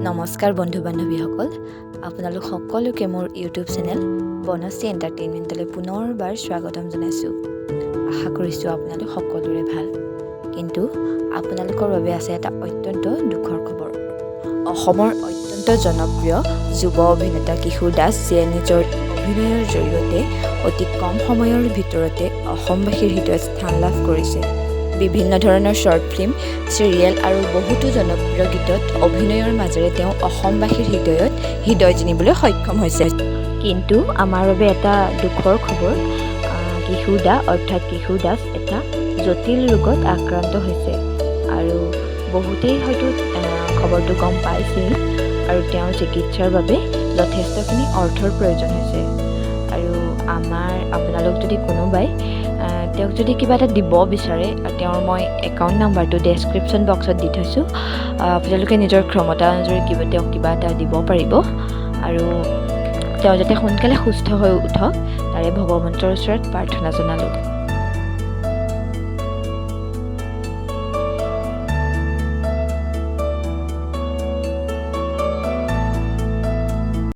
নমস্কাৰ বন্ধু বান্ধৱীসকল, আপোনালোক সকলোকে মোৰ ইউটিউব চেনেল বনশ্ৰী এণ্টাৰটেইনমেণ্টলৈ পুনৰবাৰ স্বাগতম জনাইছোঁ। আশা কৰিছোঁ আপোনালোক সকলোৰে ভাল। কিন্তু আপোনালোকৰ বাবে আছে এটা অত্যন্ত দুখৰ খবৰ। অসমৰ অত্যন্ত জনপ্ৰিয় যুৱ অভিনেতা কিশোৰ দাস, যিয়ে নিজৰ অভিনয়ৰ জৰিয়তে অতি কম সময়ৰ ভিতৰতে অসমবাসীৰ হৃদয়ত স্থান লাভ কৰিছে, বিভিন্ন ধৰণৰ শ্বৰ্ট ফিল্ম, চিৰিয়েল আৰু বহুতো জনপ্ৰিয় গীতত অভিনয়ৰ মাজেৰে তেওঁ অসমবাসীৰ হৃদয়ত হৃদয় জিনিবলৈ সক্ষম হৈছে। কিন্তু আমাৰ বাবে এটা দুখৰ খবৰ, কিশোৰ দা অৰ্থাৎ কিশোৰ দাস এটা জটিল ৰোগত আক্ৰান্ত হৈছে আৰু বহুতেই হয়তো খবৰটো গম পাইছেই। আৰু তেওঁৰ চিকিৎসাৰ বাবে যথেষ্টখিনি অৰ্থৰ প্ৰয়োজন হৈছে। আৰু আমাৰ আপোনালোক যদি কোনোবাই তেওঁক যদি কিবা এটা দিব বিচাৰে, তেওঁৰ মই একাউণ্ট নাম্বাৰটো ডেছক্ৰিপশ্যন বক্সত দি থৈছোঁ। আপোনালোকে নিজৰ ক্ষমতা অনুযায়ী তেওঁক কিবা এটা দিব পাৰিব আৰু তেওঁ যাতে সোনকালে সুস্থ হৈ উঠক, তাৰে ভগৱন্তৰ ওচৰত প্ৰাৰ্থনা জনালোঁ।